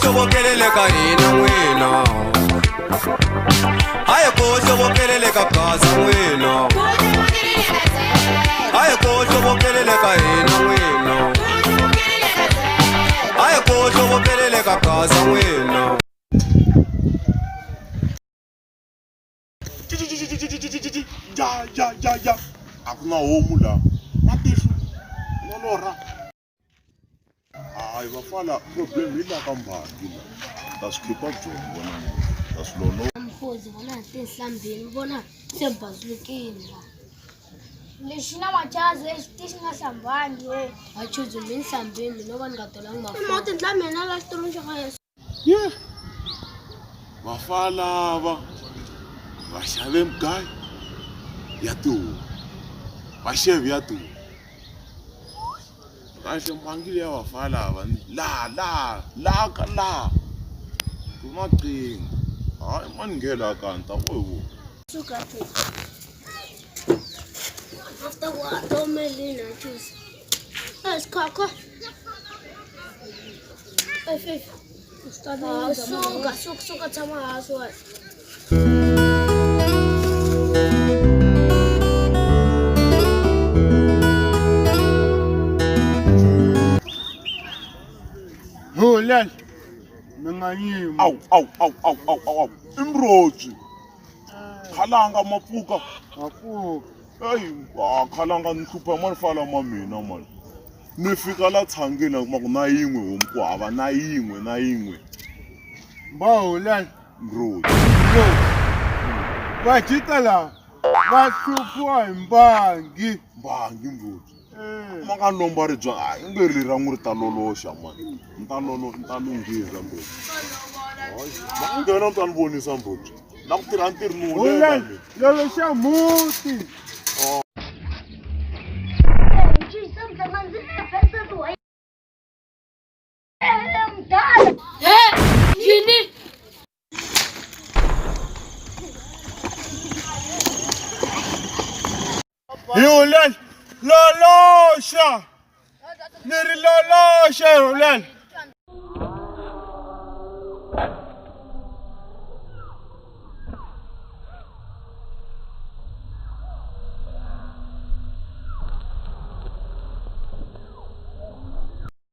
hlovokelele ka hina n'wina a hi ku hlovokelele ka gaza n'wina a hi ku hlovokelele ka hina n'wina a hi ku hlovokelele ka gaza n'wina. Ja ja ja ja a ku na homu laha matihlo no lorha hayi vafana problem hi la ka mbangi la ta swi khipa byona vona ta swi lolo Mkhozi vona tinhlambini vona se bazulukile la. Lexi na machazi lexi ti xi nga hlambangi we. Achuzu mi nhlambini no va ni nga tolangi mafu. Mo tinhlambini na la xitulwini xa ka Yesu. Ye vafana lava va xave mugayo ya tihomu va xave ya tihomu kahle mbangi liya vafana lava laha laha laha ka laha ku maqhinga hayi ma ni nghela ka ni ta ku hi vona. Suka After what? Don't choose. Sikhokho. Suka, suka, suka tshama hansi wena. Hulel mi nga yimi. Awu awu awu awu awu awu i murotsi khalanga mapfuka Mapfuka. Eyi a khalanga ni hlupha mani fala ma mina mani ni fika la tshangeni a kuma ku na yin'we homu ku hava na yin'we na yin'we Mbawulel murotsi va jita lava va hluphiwa hi mbangi. Mbangi murotsi ma nga lomba ribya a i nge ri ra n'wi ri ta loloxa mani ni ta lolo ni ta lunghisa murotsi ma nghena mi ta ni vonisa murotsi na ku tirha ntirho ni wu lela Hulel loloxa muti. Yini? Hi hulel loloxa ni ri loloxa hi hulel.